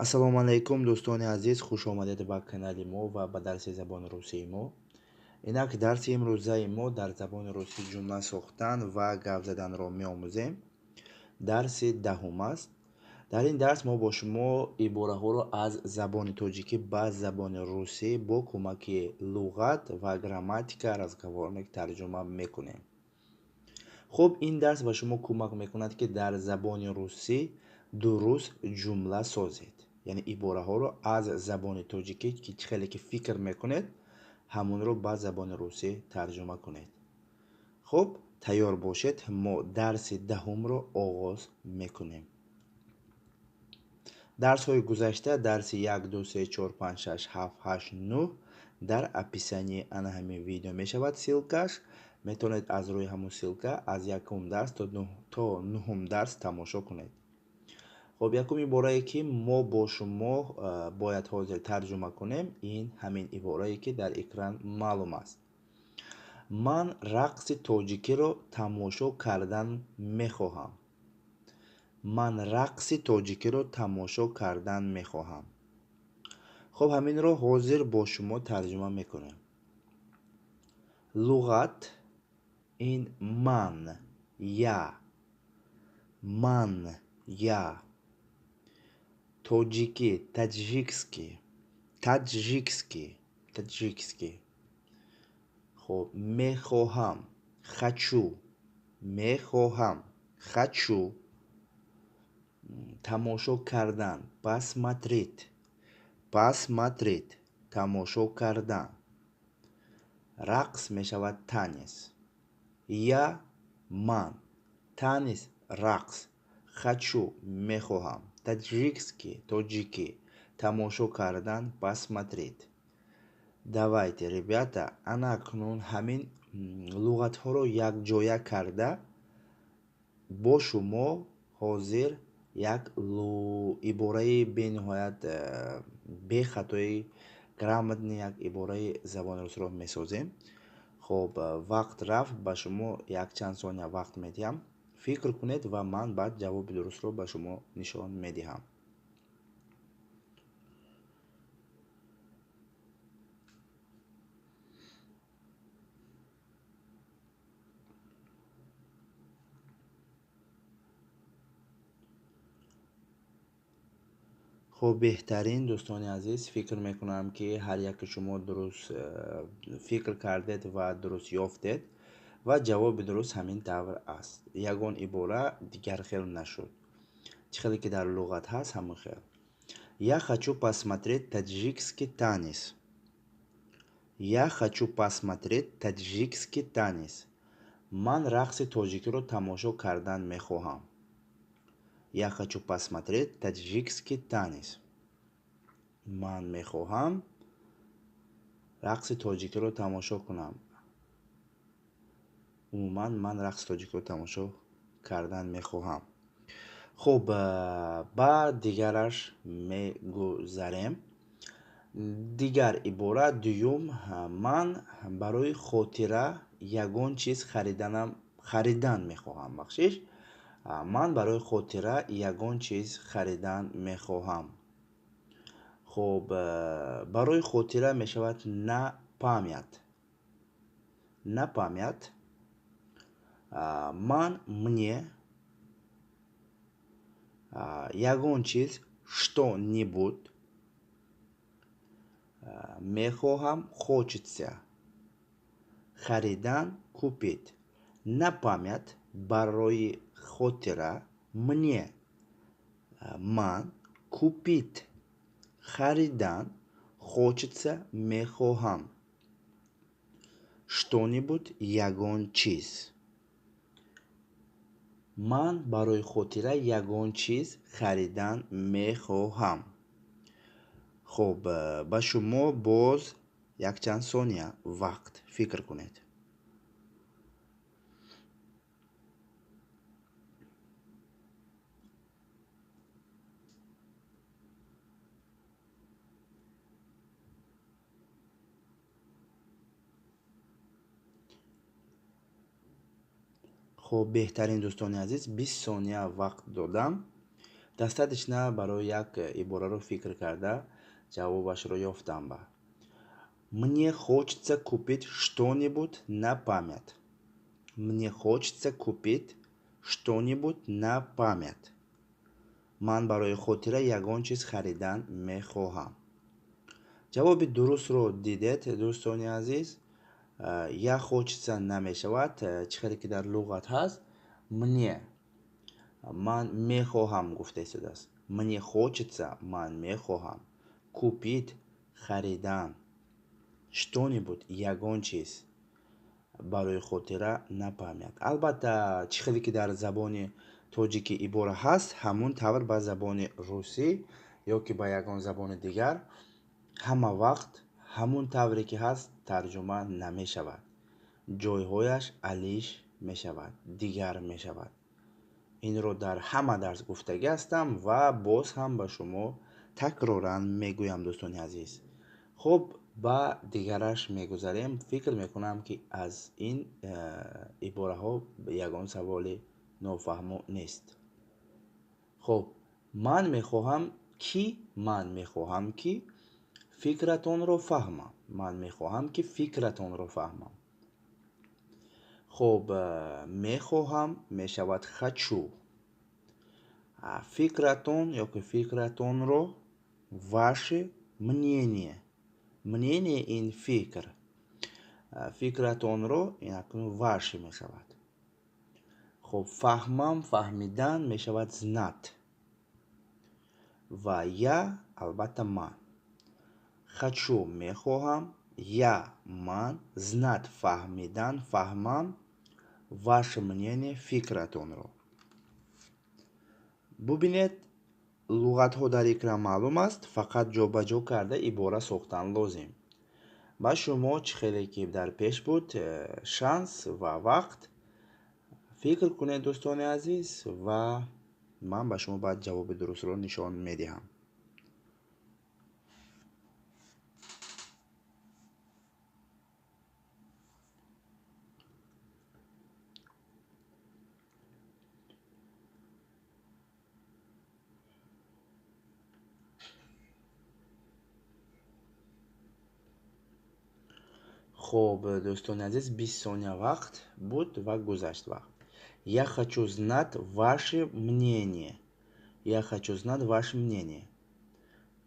Ассалому алайкум, дӯстони азиз, хуш омадед ба канали мо ва ба дарси забони русии мо. Инак дарси имрӯзаи мо дар забони русӣ ҷумла сохтан ва гап заданро меомӯзем. Дарси даҳум аст. Дар ин дарс мо бо шумо ибораҳоро аз забони тоҷикӣ ба забони русӣ бо кӯмаки луғат ва грамматика разговорник тарҷума мекунем. Хуб, ин дарс ба шумо кӯмак мекунад, ки дар забони русӣ дуруст ҷумла созед. Яъне ибораҳоро аз забони тоҷикӣ, ки чӣ хеле ки фикр мекунед, ҳамонро ба забони русӣ тарҷума кунед. Хуб, тайёр бошед, мо дарси даҳумро оғоз мекунем. Дарсҳои гузашта, дарси 1, 2, 3, 4, 5, 6, 7, 8, 9 дар описании ана ҳамин видео мешавад ссилкаш. Метавонед аз рӯи ҳамон ссилка аз якум дарс то нуҳум дарс тамошо кунед. Хуб, якум иборае, ки мо бо шумо бояд ҳозир тарҷума кунем, ин ҳамин иборае, ки дар экран маълум аст. Ман рақси тоҷикиро тамошо кардан мехоҳам. Ман рақси тоҷикиро тамошо кардан мехоҳам. Хуб, ҳаминро ҳозир бо шумо тарҷума мекунем. Луғат ин ман, я, ман, я. Тоҷикӣ, таджикский, таджикский, таджикский. Хуб, мехоҳам, хочу, мехоҳам, хочу. Тамошо кардан, посмотреть, посмотреть, тамошо кардан. Рақс мешавад танец. Я, ман, танец, рақс. Хочу, мехоҳам. Таджикский, тоҷикӣ, тамошо кардан, посмотреть. Давайте, ребята, ана акнун ҳамин луғатҳоро якҷоя карда бо шумо ҳозир як ибораи бениҳоят бехатои грамотный як ибораи забони русиро месозем. Хуб, вақт рафт, ба шумо якчанд сония вақт медиҳам. Фикр кунед ва ман баъд ҷавоби дурустро ба шумо нишон медиҳам. Хуб, беҳтарин дӯстони азиз, фикр мекунам, ки ҳар яки шумо дуруст фикр кардед ва дуруст ёфтед ва ҷавоби дуруст ҳамин тавр аст. Ягон ибора дигар хел нашуд. Чӣ хеле ки дар луғат ҳаст, ҳамон хел. Я хочу посмотреть таджикский танец. Я хочу посмотреть таджикский танец. Ман рақси тоҷикиро тамошо кардан мехоҳам. Я хочу посмотреть таджикский танец. Ман мехоҳам рақси тоҷикиро тамошо кунам. Умуман ман рақси тоҷикиро тамошо кардан мехоҳам. Хуб, ба дигараш мегузарем. Дигар ибора дуюм, ман барои хотира ягон чиз харидан мехоҳам. Бахшиш, ман барои хотира ягон чиз харидан мехоҳам. Хуб, барои хотира мешавад на память. На память. Ман, мне, ягон чиз, что-нибудь, мехоҳам, хочется, харидан, купить. На память, барои хотира, мне, ман, купить, харидан, хочется, мехоҳам. Что-нибудь, ягон чиз. Ман барои хотира ягон чиз харидан мехоҳам. Хуб, ба шумо боз якчанд сония вақт фикр кунед. Хуб, беҳтарин дӯстони азиз, 20 сония вақт додам. Достаточно барои як ибораро фикр карда ҷавобашро ёфтам ба. Мне хочется купить что-нибудь на память. Мне хочется купить что-нибудь на память. Ман барои хотира ягон чиз харидан мехоҳам. Ҷавоби дурустро дидед, дӯстони азиз. Я хочется намешавад, чӣ хеле ки дар луғат ҳаст. Мне. Ман мехоҳам гуфта истодааст. Мне хочется, ман мехоҳам. Купить, харидан. Что-нибудь, ягон чиз. Барои хотира на память. Албатта, чӣ хеле ки дар забони тоҷикӣ ибора ҳаст, ҳамун тавр ба забони русӣ ё ки ба ягон забони дигар ҳама вақт ҳамун тавре ки ҳаст тарҷума намешавад. Ҷойҳояш алиш мешавад, дигар мешавад. Инро дар ҳама дарс гуфтагӣ ҳастам ва боз ҳам ба шумо такроран мегӯям, дӯстони азиз. Хуб, ба дигараш мегузарем. Фикр мекунам, ки аз ин ибораҳо ягон саволи нофаҳмо нест. Хуб, ман мехоҳам ки фикратонро фаҳмам. Ман мехоҳам ки фикратонро фаҳмам. Хуб, мехоҳам мешавад хочу. Фикратон ё ки фикратонро ваше мнение. Мнение ин фикр. Фикратонро ин акнун ваше мешавад. Хуб, фаҳмам, фаҳмидан мешавад знать. Ва я албатта ман. Хочу мехоҳам, я ман, знать фаҳмидан, фаҳмам, ваше мнение фикратонро. Бубинед, луғатҳо дар экран маълум аст, фақат ҷобаҷо карда ибора сохтан лозим. Ба шумо чӣ хеле ки дар пеш буд, шанс ва вақт фикр кунед, дӯстони азиз, ва ман ба шумо баъд ҷавоби дурустро нишон медиҳам. Хуб, дӯстони азиз, 20 сония вақт буд ва гузашт вақт. Я хочу знать ваше мнение. Я хочу знать ваше мнение.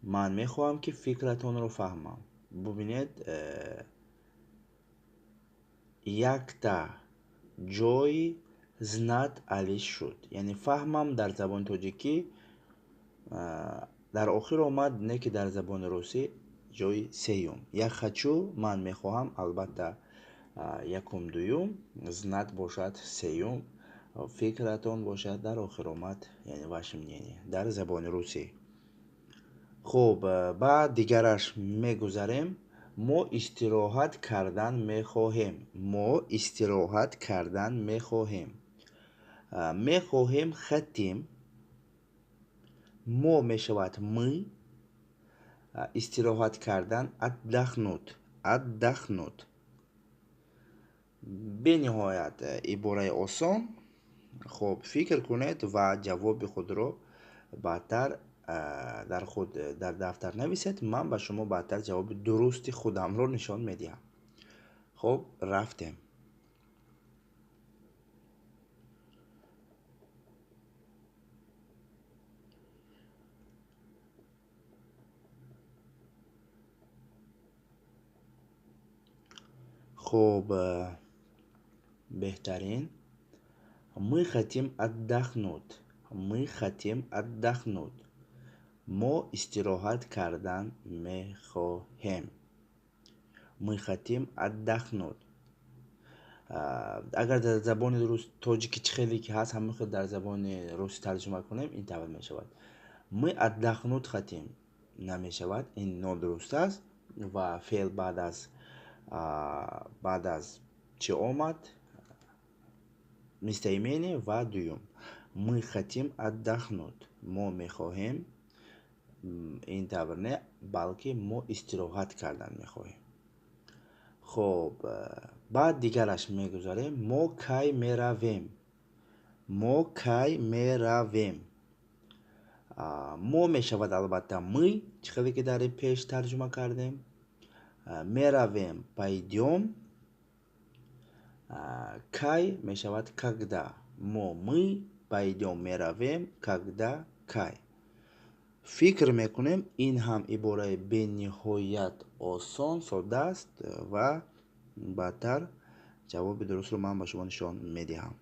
Ман мехоҳам ки фикратонро фаҳмам. Бубинед, якта ҷои знать алиш шуд. Яъне фаҳмам дар забони тоҷикӣ дар охир омад, не ки дар забони русӣ ҷои сеюм. Я хочу, ман мехоҳам, албатта якум, дуюм, знать бошад сеюм, фикратон бошад дар охир омад, яъне ваше мнение дар забони русӣ. Хуб, ба дигараш мегузарем. Мо истироҳат кардан мехоҳем. Мо истироҳат кардан мехоҳем. Мехоҳем хотим. Мо мешавад мы. Истироҳат кардан отдохнуть. Отдохнуть. Бениҳоят ибораи осон. Хуб, фикр кунед ва ҷавоби худро баъдтар дар худ дар дафтар нависед. Ман ба шумо баъдтар ҷавоби дурусти худамро нишон медиҳам. Хуб, рафтем. Хуб, беҳтарин. Мы хотим отдохнуть. Мы хотим отдохнуть. Мо истироҳат кардан мехоҳем. Мы хотим отдохнуть. Агар дар забони тоҷикӣ чӣ хеле ки ҳаст, ҳамон хел дар забони русӣ тарҷума кунем, ин тавр мешавад. Мы отдохнуть хотим намешавад, ин нодуруст аст ва феъл баъд аз чӣ омад? Местоимение ва дуюм. Мы хотим отдохнуть. Мо мехоҳем, ин тавр не, балки мо истироҳат кардан мехоҳем. Хуб, баъд дигараш мегузарем. Мо кай меравем? Мо кай меравем? Мо мешавад албатта мы, чӣ хеле ки дар пеш тарҷума кардем. Меравем пойдём. Кай мешавад когда. Мо мы пойдём меравем, когда кай. Фикр мекунем ин ҳам ибораи бениҳоят осон, сода аст ва баъдтар ҷавоби дурустро ман ба шумо нишон медиҳам.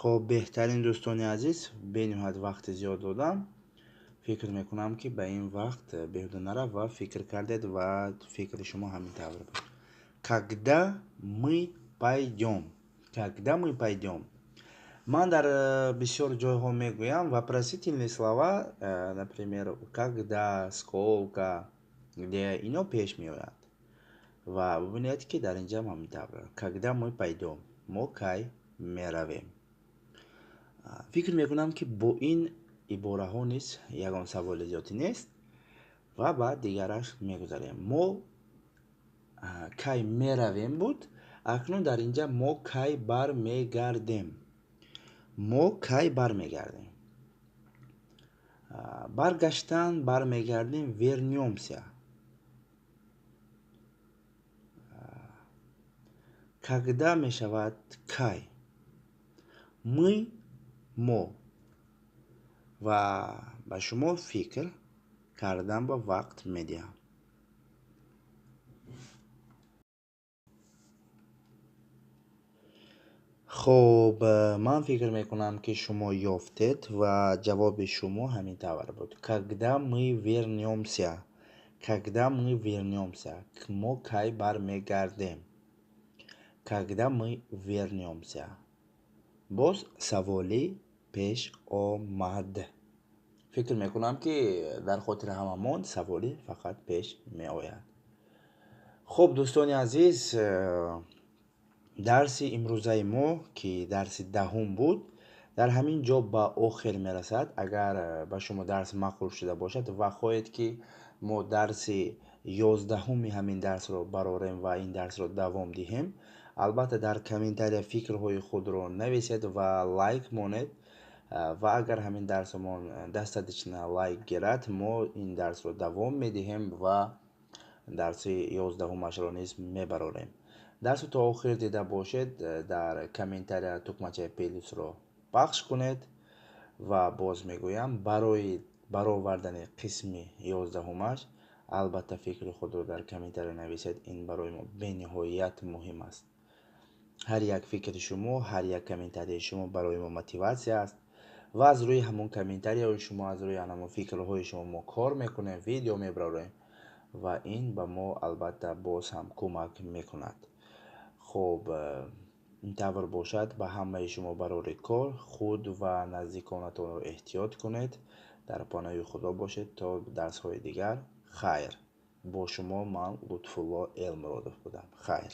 Хоб, беҳтарин дӯстони азиз, бениҳоят вақти зиёд додам. Фикр мекунам, ки ба ин вақт беҳуда нарафт ва фикр кардед ва фикри шумо ҳамин тавр буд. Когда мы пойдём? Когда мы пойдём? Ман дар бисёр ҷойҳо мегӯям вопросительные слова, например, когда, сколько, где, ино пеш меояд. Ва бибинед, ки дар инҷа ҳам ҳамин тавр. Когда мы пойдём? Мо кай меравем? Фикр мекунам, ки бо ин ибораҳо низ ягон саволи зиёдӣ нест ва ба дигараш мегузарем. Мо кай меравем буд, акнун дар инҷа мо кай бармегардем. Мо кай бармегардем? Баргаштан, бармегардем, вернёмся. Когда мешавад кай? Мы, мо. Ва ба шумо фикр кардан ба вақт медиҳам. Хоб, ман фикр мекунам, ки шумо ёфтед ва ҷавоби шумо ҳамин тавр буд. Когда мы вернёмся? Когда мы вернёмся? Мо кай бармегардем? Когда мы вернёмся? Боз саволи пеш омад. Фикр мекунам, ки дар хотири ҳамамон саволи фақат пеш меояд. Хуб, дӯстони азиз, дарси имрӯзаи мо, ки дарси 10 буд, дар ҳамин ҷо ба охир мерасад. Агар ба шумо дарс маъқул шуда бошад ва хоҳед, ки мо дарси 11-уми ҳамин дарсро барорем ва ин дарсро давом диҳем, албатта дар комментария фикрҳои худро нависед ва лайк монед. Ва агар ҳамин дарсамон достаточно лайк гирад, мо ин дарсро давом медиҳем ва дарси 11-умашро низ мебарорем. Дарсро то охир дида бошед, дар комментария тукмачаи плюсро пахш кунед ва боз мегӯям, барои баровардани қисми 11-умаш албатта фикри худро дар комментария нависед. Ин барои мо бениҳоят муҳим аст. Ҳар як фикри шумо, ҳар як комментарияи шумо барои мо мотиватсия аст ва аз рӯи ҳамон комментарияҳои шумо, аз рӯи ҳамон фикрҳои шумо мо кор мекунем, видео мебарорем ва ин ба мо албатта боз ҳам кӯмак мекунад. Хоб, ин тавр бошад, ба ҳамаи шумо барори кор, худ ва наздиконатонро эҳтиёт кунед, дар паноҳи Худо бошед то дарсҳои дигар. Хайр. Бо шумо ман Лутфулло Элмуродов будам. Хайр.